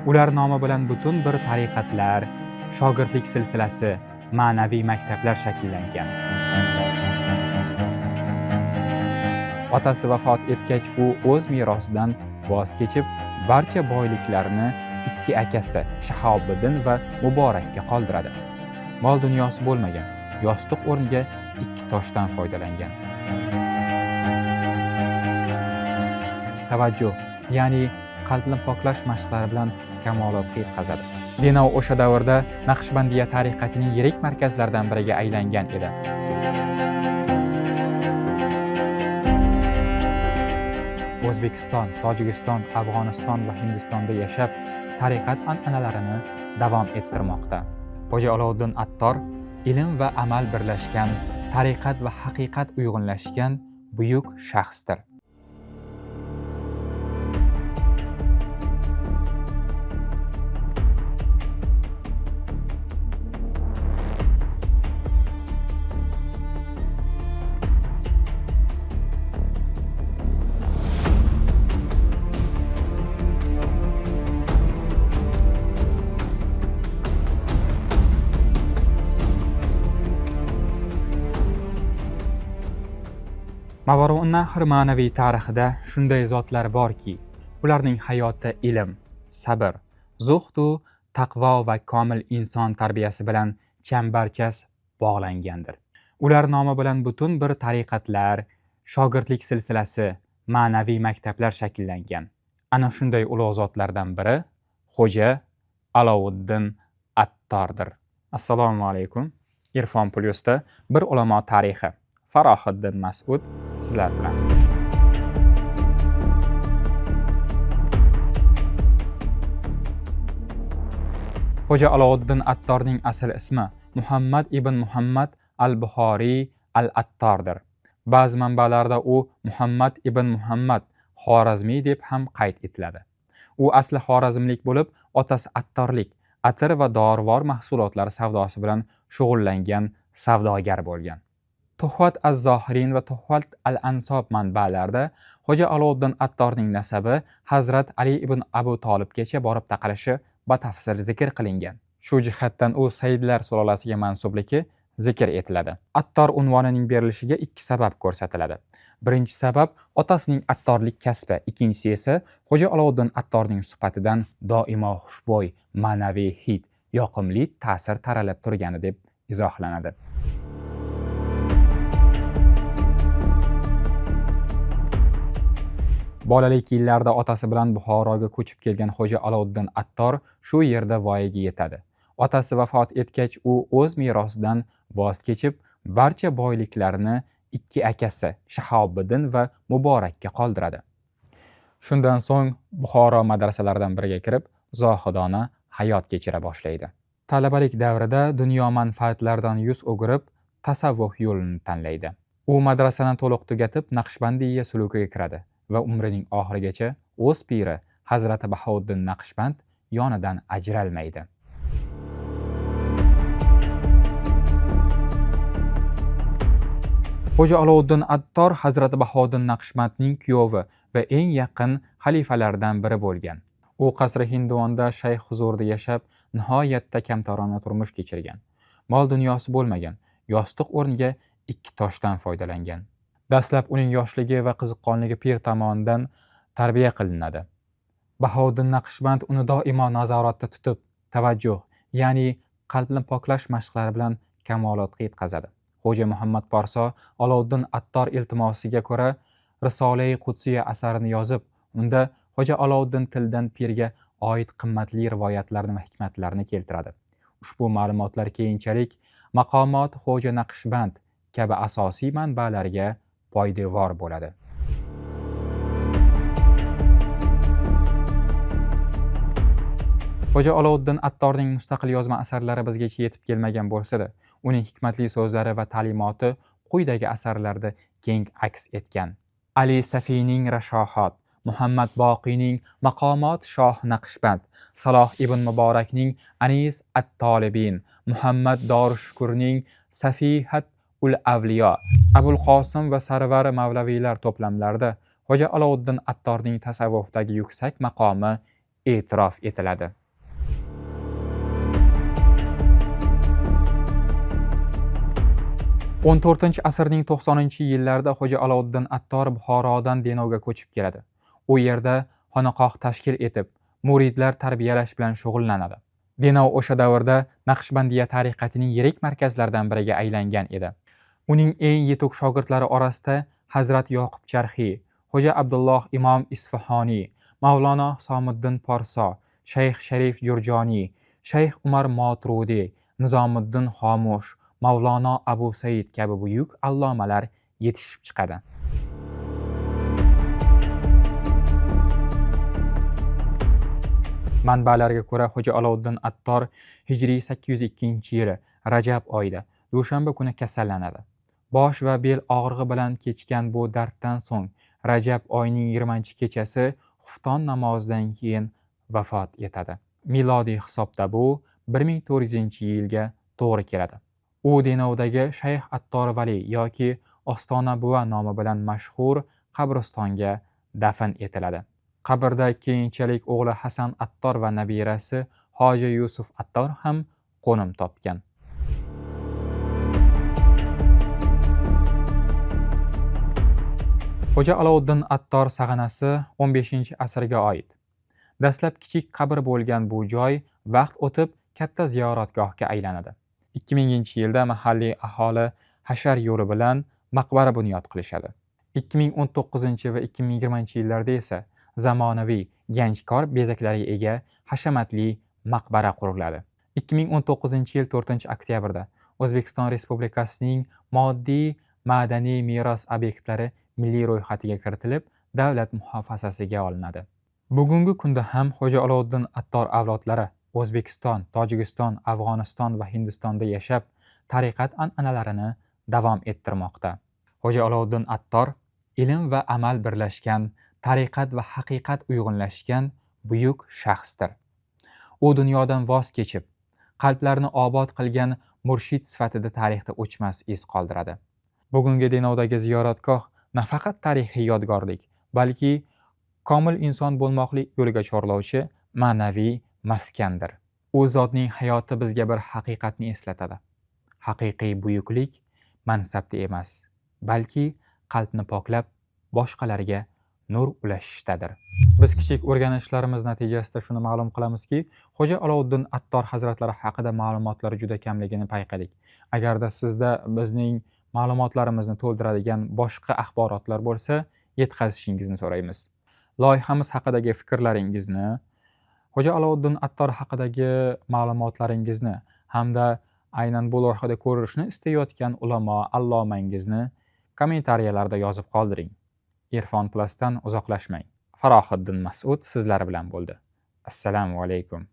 Ular nomi bilan butun bir tariqatlar, shogirdlik silsilasi, ma'naviy maktablar shakllangan. Otasi vafot etgach, u o'z merosidan voz kechib, barcha boyliklarini ikki akasi Shahobiddin va Muborakka qoldiradi. Mol dunyosi bo'lmagan, yostiq o'rniga ikki toshdan foydalangan. Tavajjuh, ya'ni qalbni poklash mashqlari bilan kamolotga yetkazadi. Denov o'sha davrda Naqshbandiya tariqatining yirik markazlaridan biriga aylangan edi. O'zbekiston, Tojikiston, Afg'oniston va Hindistonda yashab, tariqat an'analarini davom ettirmoqda. Xo'ja Alovuddin Attor ilm va amal birlashgan, tariqat va haqiqat uyg'unlashgan buyuk shaxsdir. Movarounnahr ma'naviy tarixida shunday zotlar borki, ularning hayoti ilm, sabr, zuhd u taqvo va komil inson tarbiyasi bilan chambarchas bog'langandir. Ular nomi bilan butun bir tariqatlar, shogirdlik silsilasi, ma'naviy maktablar shakllangan. Ana shunday ulug' zotlardan biri Xo'ja Alovuddin Attordir. Assalomu alaykum. Irfon Plyusda bir ulamo tarixi. Farohiddin Mas'ud sizlar bilan. Xo'ja Alovuddin Attorning asl ismi Muhammad ibn Muhammad al-Buxoriy al-Attordir. Ba'zi manbalarda u Muhammad ibn Muhammad Xorazmiy deb ham qayd etiladi. U asli xorazmlik bo'lib, otasi attorlik, atir va dorivor mahsulotlari savdosi bilan shug'ullangan savdogar bo'lgan. Tuhvat az-Zohirin va Tuhvat al-Ansob manbalarida Xo'ja Alovuddin Attorning nasabi Hazrat Ali ibn Abu Tolibgacha borib taqalishi batafsil zikr qilingan. Shu jihatdan u sayyidlar sulolasiga mansubligi zikr etiladi. Attor unvonining berilishiga ikki sabab ko'rsatiladi. Birinchi sabab otasining attorlik kasbi, ikkinchisi esa Xo'ja Alovuddin Attorning suhbatidan doimo xushbo'y, ma'naviy hid, yoqimli ta'sir taralib turgani deb izohlanadi. Bolalik yillarida otasi bilan Buxoroga ko'chib kelgan Xo'ja Alovuddin Attor shu yerda voyaga yetadi. Otasi vafot etgach, u o'z merosidan voz kechib, barcha boyliklarini ikki akasi Shahobiddin va Muborakka qoldiradi. Shundan so'ng Buxoro madrasalaridan biriga kirib, zohidona hayot kechira boshlaydi. Talabalik davrida dunyo manfaatlaridan yuz o'girib, tasavvuf yo'lini tanlaydi. U madrasani to'liq tugatib, Naqshbandiya sulukiga kiradi va umrining oxirigacha o'z piri Hazrati Bahovuddin Naqshband yonidan ajralmaydi. Xo'ja Alovuddin Attor Hazrati Bahovuddin Naqshbandning kuyovi va eng yaqin xalifalaridan biri bo'lgan. U qasri Hinduvonda shayx huzurida yashab, nihoyatda kamtarona turmush kechirgan. Mol dunyosi bo'lmagan, yostiq o'rniga ikki toshdan foydalangan. Dastlab uning yoshligi va qiziqqonligi pir tomonidan tarbiya qilinadi. Bahovuddin Naqshband uni doimo nazoratda tutib, tavajjuh, ya'ni qalbni poklash mashqlari bilan kamolotga yetkazadi. Xo'ja Muhammad Porso Alovuddin Attor iltimosiga ko'ra Risolai Qudsiya asarini yozib, unda Xo'ja Alovuddin tildan pirga oid qimmatli rivoyatlarni va hikmatlarni keltiradi. Ushbu ma'lumotlar keyinchalik Maqomot Xo'ja Naqshband kabi asosiy manbalarga poydevor bo'ladi. Xo'ja Alovuddin Attorning mustaqil yozma asarlari bizgacha yetib kelmagan bo'lsa-da, uning hikmatli so'zlari va ta'limoti quyidagi asarlarda keng aks etgan. Ali Safiyning Rashohot, Muhammad Boqiyning Maqomot Shoh Naqshband, Saloh ibn Muborakning Anis at-Tolibin, Muhammad Dorishukurning Safihat ul Avliyo, Abul Qosim va Sarvar Mavlaviylar to'plamlarida Xo'ja Alovuddin Attorning tasavvufdagi yuksak maqomi e'tirof etiladi. 14-asrning 90-yillarida Xo'ja Alovuddin Attor Buxorodan Denovga ko'chib keladi. U yerda xonaqoh tashkil etib, muridlar tarbiyalash bilan shug'ullanadi. Denov o'sha davrda Naqshbandiya tariqatining yirik markazlaridan biriga aylangan edi. Uning eng yetuk shogirdlari orasida Hazrat Yoqub Charxiy, Xo'ja Abdulloh Imom Isfahoniy, Mavlono Hisomiddin Porso, Shayx Sharif Jurjoniy, Shayx Umar Motrudiy, Nizomiddin Xomush, Mavlono Abu Said kabi buyuk allomalar yetishib chiqadi. Manbalarga ko'ra, Xo'ja Alovuddin Attor hijriy 802-yili Rajab oyida dushanba kuni kasallanadi. Bosh va bel og'rig'i bilan kechgan bu darddan so'ng Rajab oyining 20-kechasi xufton namozidan keyin vafot etadi. Milodiy hisobda bu 1400-yilga to'g'ri keladi. U Denovdagi Shayx Attor Vali yoki Ostona buva nomi bilan mashhur qabristonga dafn etiladi. Qabrda keyinchalik o'g'li Hasan Attor va nabirasi Hoji Yusuf Attor ham qo'nim topgan. Xo'ja Alovuddin Attor sag'anasi 15-asrga oid. Dastlab kichik qabr bo'lgan bu joy vaqt o'tib katta ziyoratgohga aylanadi. 2000-yilda mahalliy aholi hashar yo'li bilan maqbara bunyod qilishadi. 2019 va 2020-yillarda esa zamonaviy ganchkor bezaklarga ega hashamatli maqbara quriladi. 2019-yil 4-oktyabrda O'zbekiston Respublikasining moddiy madaniy meros obyektlari milliy ro'yxatiga kiritilib, davlat muhofazasiga olinadi. Bugungi kunda ham Xo'ja Alovuddin Attor avlodlari O'zbekiston, Tojikiston, Afg'oniston va Hindistonda yashab, tariqat an'analarini davom ettirmoqda. Xo'ja Alovuddin Attor ilm va amal birlashgan, tariqat va haqiqat uyg'unlashgan buyuk shaxsdir. U dunyodan voz kechib, qalblarni obod qilgan murshid sifatida tarixda o'chmas iz qoldiradi. Bugungi Denovdagi ziyoratgoh nafaqat tarixiy yodgorlik, balki komil inson bo'lmoqlik yo'liga chorlovchi ma'naviy maskandir. U zotning hayoti bizga bir haqiqatni eslatadi. Haqiqiy buyuklik mansabda emas, balki qalbni poklab, boshqalarga nur ulashishdadir. Biz kichik o'rganishlarimiz natijasida shuni ma'lum qilamizki, Xo'ja Alovuddin Attor hazratlari haqida ma'lumotlar juda kamligini payqadik. Agarda sizda bizning ma'lumotlarimizni to'ldiradigan boshqa axborotlar bo'lsa, yetkazishingizni so'raymiz. Loyihamiz haqidagi fikrlaringizni, Xo'ja Alovuddin Attor haqidagi ma'lumotlaringizni hamda aynan bu loyihada ko'rishni istayotgan ulamo, allomangizni kommentariyalarda yozib qoldiring. Irfon Plus'dan uzoqlashmang. Farohiddin Mas'ud sizlar bilan bo'ldi. Assalomu alaykum.